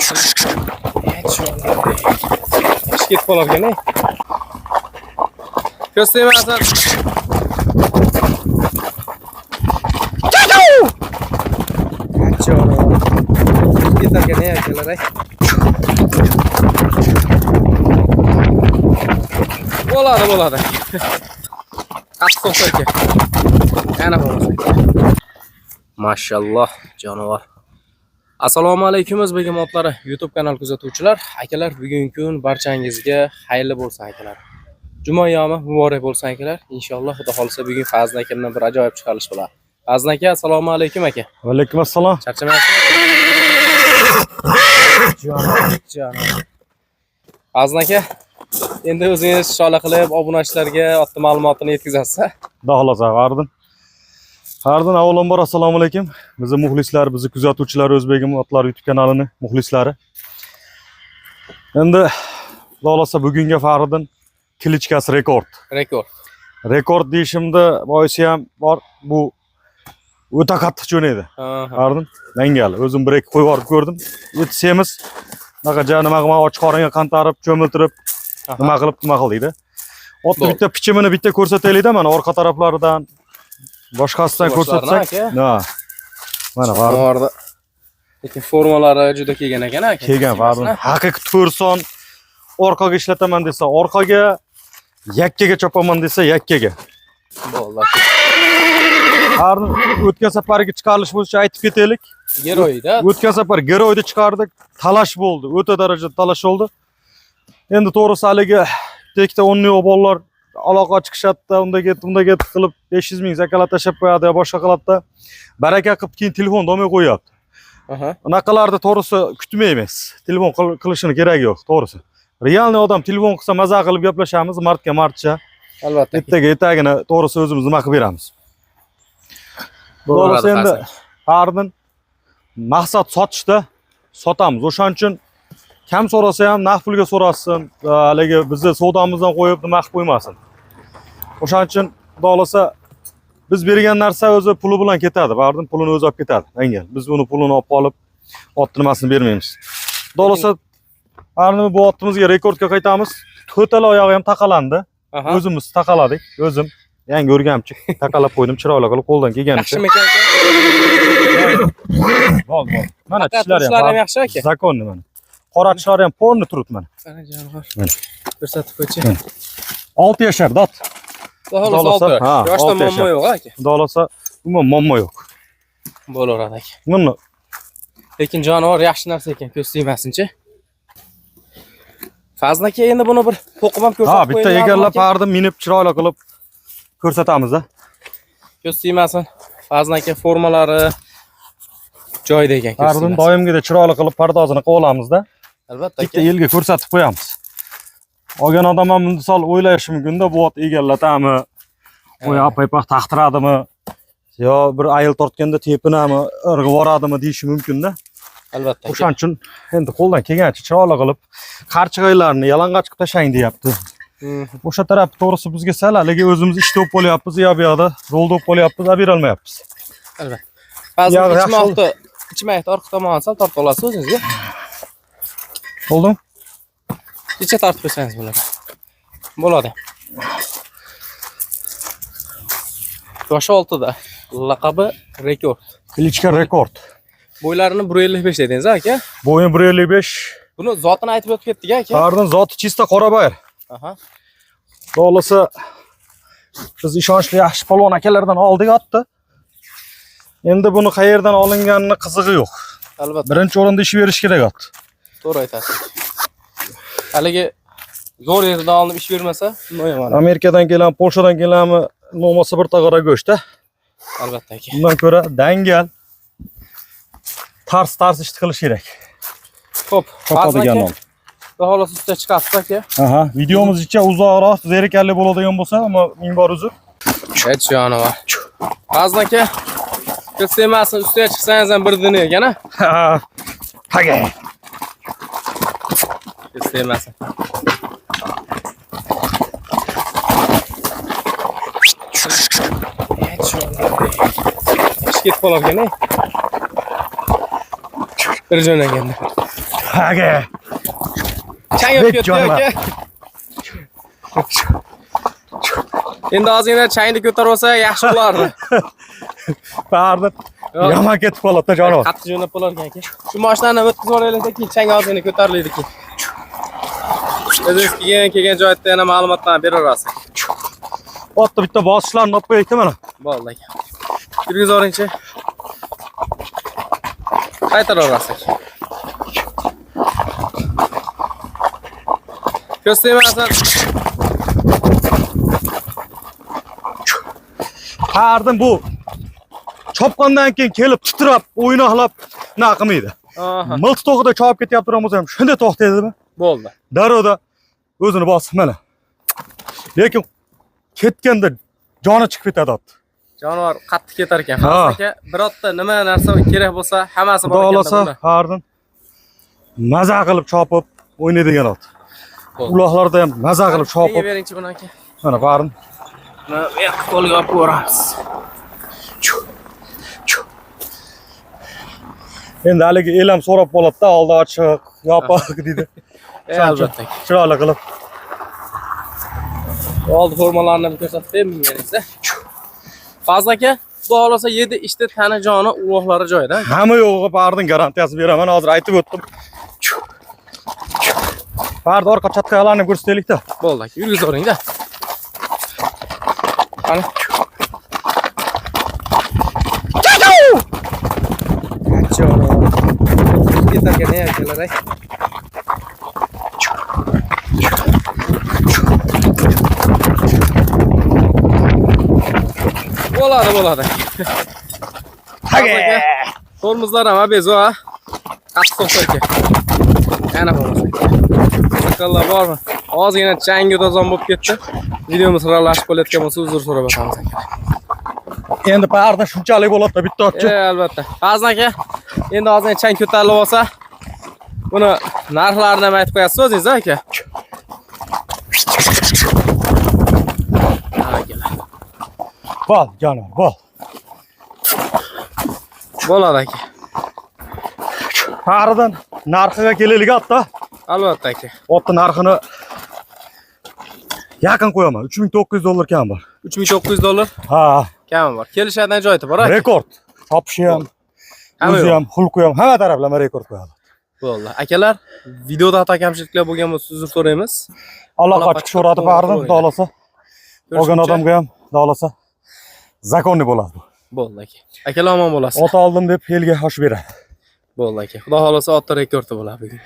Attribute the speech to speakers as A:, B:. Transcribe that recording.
A: Ish ketib qolarkan, ey. Ko'z tegmasin. Ketarkan, ey, akalar, ey. Bo'ladi, bo'ladi. Qattiq to'xta aka. Yana bo'lmasa. Mashalloh, jonivor. Assalomu alaykum o'zbek otlari YouTube kanal kuzatuvchilar. Akalar, bugungi kun barchangizga xayrli bo'lsin akalar. Juma yomi muborak bo'lsin akalar. Inshaalloh Xudo xolisa bugun Fazil akamdan bir ajoyib chiqarilish bo'ladi. Fazil aka, assalomu alaykum aka.
B: Alaykum assalom.
A: Charchamayapsizmi? Jonivor, jonivor. Fazil aka, endi o'zingiz shola qilib obunachilarga otni ma'lumotini yetkazasiz.
B: Xudo xohlasa, Fardin. Fardin, avvalambor assalomu alaykum. Bizni muxlislar, bizni kuzatuvchilar, O'zbegim otlar YouTube kanalini muxlislari. Endi Xudo xohlasa bugunga Fardin кличка si rekord.
A: Rekord.
B: Rekord deyishimda boisi ham bor. Bu o'ta qattiq jo'naydi. Fardin, dangal. O'zim bir ikki qo'yib yuborib ko'rdim. O'ta semiz. Bunaqa ja nima qilma, och qoringa qantarib, cho'miltirib, nima qilib, nima qildikda. Otni
A: Bo'ldi.
B: bitta pichimini bitta ko'rsataylikda, mana orqa taraflaridan, boshqasidan
A: Boshlarini,
B: ko'rsatsak.
A: aka.
B: Ha. Mana Fardin
A: Jonivorda. Lekin formalari juda kelgan ekan aka.
B: kelgan Fardin. Haqiqiy to'rson orqaga ishlataman desa, orqaga, yakkaga chopaman desa, yakkaga.
A: Bo'ldi.
B: Fardin, o'tgan safargi chiqarilish bo'yicha aytib ketaylik.
A: Geroyda.
B: O'tgan safar Geroyda chiqardik, talash bo'ldi, o'ta darajada talash bo'ldi. Endi to'g'risi haligi bitta ikkita o'nni yo'q bolalar aloqa chiqishadi, unda ketdi, unda ketdi qilib 500 ming zakalat tashlab qo'yadi, yo boshqa qiladida. Baraka qilib keyin telefon olmay qo'yapti. Unaqalarni to'g'risi kutmaymiz. Telefon qilishini keragi yo'q, to'g'risi. Реальный odam telefon qilsa maza qilib gaplashamiz, mardga mardcha.
A: Albatta.
B: Ertaga ertagini to'g'risi o'zimiz nima qilib beramiz.
A: Bo'laveradi,
B: To'g'risi endi
A: Fazil.
B: Fardin maqsad sotishda sotamiz. O'shaning uchun kam so'rasa ham naqd pulga so'rasin, haligi bizni savdomizdan qo'yib nima qilib qo'ymasin. O'shaning uchun Xudo xohlasa biz bergan narsa o'zi puli bilan ketadi. Fardin pulini o'zi olib ketadi. Dangal. Biz uni pulini olib qolib, otni nimasini bermaymiz. Xudo xohlasa Fardin bu otimizga rekordga qaytamiz. To'rtala oyog'i ham taqalandi. O'zimiz taqaladik. O'zim yangi o'rgamchik taqalab qo'ydim, chiroyli qilib qo'ldan kelganicha.
A: Yaxshimikan aka?
B: Bo'ldi, bo'ldi. Mana
A: Faqat
B: tishlari
A: tishlari ham
B: ham
A: yaxshi aka.
B: Законный mana. Qora tishlari ham полный turibdi mana.
A: Qara jonivor.
B: Mana.
A: Ko'rsatib qo'ychi.
B: 6 yashar dot.
A: Xudo xohlasa
B: Xudo
A: 6 yosh.
B: ha,
A: Yoshda
B: 6
A: muammo
B: yashar.
A: yo'q aka.
B: Xudo xohlasa umuman muammo yo'q.
A: Bo'laveradi aka.
B: Buni
A: Lekin jonivor yaxshi narsa ekan, ko'z tegmasinchi. Fazil aka, endi buni bir to'qib ham ko'rsatib
B: ha, bitta
A: qo'ying,
B: egallab
A: aka.
B: Fardin minib chiroyli qilib ko'rsatamiz-da.
A: Ko'z tegmasin. Fazil aka formalari joyida ekan, ko'z
B: Fardin
A: tegmasin.
B: doimgidek chiroyli qilib pardozini qilib olamizda.
A: Albatta
B: Bitta
A: aka.
B: elga ko'rsatib qo'yamiz. Olgan odam ham misol o'ylashi mumkin-da, bu ot egallatami, u apaypaq taqtiradimi, yo bir ayil tortganda tepinami, irg'ib yuboradimi deyishi mumkin-da.
A: Albatta aka.
B: O'shaning uchun endi qo'ldan kelgancha chiroyli qilib qarchig'aylarni yalang'och qilib tashlang deyapti. O'sha taraf to'g'risi bizga sal haligi o'zimiz ishda bo'lib qolyapmiz, u yoq bu yoqda rolda bo'lib qolyapmiz, olib berolmayapmiz.
A: Albatta. Fazil
B: Yog'i yaxshi
A: ichmoqni, ichmaydi, orqa tomonni sal tortib olasiz o'zingizga.
B: Bo'ldimi?
A: Necha tortib qo'ysangiz bo'ladi. Bo'ladi. Yoshi 6da. Laqabi rekord.
B: Кличка rekord.
A: Bo'ylarini 1.55 dedingiz aka.
B: Bo'yim 1.55.
A: Buni zotini aytib o'tib ketdik aka.
B: Fardin zoti чисто qorabayir. Xudo xohlasa biz ishonchli yaxshi polvon akalardan oldik otni. Endi buni qayerdan olinganini qizig'i yo'q.
A: Albatta.
B: Birinchi o'rinda ish berish kerak ot.
A: To'g'ri aytasiz. Haligi zo'r yerdan olinib ish bermasa, nima yomon.
B: Amerikadan kelami, Polshadan kelami, bo'lmasa bir tag'ora go'sht-da.
A: Albatta aka.
B: Bundan ko'ra dangal tars tars ishni qilish kerak.
A: Xo'p,
B: Topadigan
A: Fazil aka, Xudo xohlasa ustiga chiqasiz aka.
B: Aha, videomiz icha uzoqroq, zerikarli bo'ladigan bo'lsa, ammo ming bor uzr.
A: Evet, jonivor. Fazil aka, ko'z tegmasin, ustiga chiqsangiz ham bir dunyo ekan, ha?
B: Haga.
A: Ko'z tegmasin. Ish ketib qolarkan, ey. Bir jo'naganda.
B: Aka.
A: Chang o'tib ketdi
B: jonivor.
A: aka. Endi ozgina changni ko'tarib olsa yaxshi bo'lardi.
B: Baribir
A: Yo'q.
B: yomon ketib qoladi jonivor.
A: Qattiq jo'nab qolar ekan aka. Shu mashinani o'tkazib yuboraylik, keyin chang ozgina ko'tariladi keyin. O'zingiz kelgan joyda yana ma'lumotlarni beraverasiz.
B: Otda bitta bosishlarni olib qo'yaylik mana.
A: Bo'ldi aka. Yurgizib yuboringchi. Qaytaraverasiz. Ko'z tegmasin.
B: Hardin bu chopqandan keyin kelib titrab, o'ynoqlab nima qilmaydi.
A: Aha,
B: Milti to'g'ida chopib ketyapti bo'lsa ham shunday to'xtaydimi?
A: bo'ldi.
B: Darrovda o'zini bosib mana. Lekin ketganda joni chiqib ketadi ot.
A: Jonivor qattiq ketar ekan.
B: Ha.
A: Fazil aka, birorta nima narsa kerak bo'lsa, hammasi bor
B: Xudo
A: ekan
B: xohlasa
A: bunda.
B: hardin maza qilib chopib o'ynaydigan ot.
A: Bo'ldi.
B: Uloqlarda ham maza qilib
A: Menga
B: chopib
A: beringchi buni aka.
B: mana barin.
A: Buni bu yoqqa qo'lga olib ko'ramiz.
B: Endi haligi el ham so'rab qoladi-da, oldi ochiq, yopiq deydi.
A: Albatta.
B: Chiroyli qilib.
A: Oldi formalarini ham ko'rsatib bering minganingizda. Fazil aka, xudo xohlasa 7 ishda tana joni uloqlari joyida.
B: Hamma yo'g'i bardin garantiyasi beraman, hozir aytib o'tdim. Bardi orqa chatqalarni ko'rsataylik-da.
A: Bo'ldi aka, yurgizib yuboring-da. Qani. Qancha ketarkan ey akalar ay. Bo'ladi, bo'ladi. Aka. Tormozlar ham bezo ha. Qattiq to'xtar ekan. Yana bo'lmasa. Sakallar bormi? Ozgina changi tozon bo'lib ketdi. Videomiz xiralashib qolayotgan bo'lsa uzr so'rab o'tamiz aka.
B: Endi bardi shunchalik bo'ladi-da bitta otchi.
A: Albatta. Fazil aka, endi ozgina chang ko'tarilib olsa, buni narxlarini ham aytib qo'yasiz o'zingiz aka. Ha, akalar.
B: Bol, jonivor, bol.
A: Bo'ladi aka.
B: Baridan narxiga kelaylik otda.
A: Albatta aka.
B: Otni narxini yaqin qo'yaman. 3900 dollar kam bor.
A: 3900 dollar
B: Ha,
A: kami bor. Kelishadigan joyi bor aka.
B: Rekord. Chopishi ham,
A: Hamma
B: o'zi
A: yo'q.
B: ham, xulqi ham, hamma taraflama rekord qo'yadi.
A: Bo'ldi. Akalar, videoda xato kamchiliklar bo'lgan bo'lsa uzr so'raymiz.
B: Alloh
A: Alloh
B: qochib so'radi
A: to'g'ri
B: baridan,
A: to'g'ri.
B: xudo xohlasa. Olgan odamga ham xudo xohlasa законный bo'ladi bu.
A: Bo'ldi aka. Akalar omon bo'lasiz.
B: Ot oldim deb elga osh beradi.
A: Bo'ldi aka. Xudo xohlasa otda rekordi bo'ladi bugun.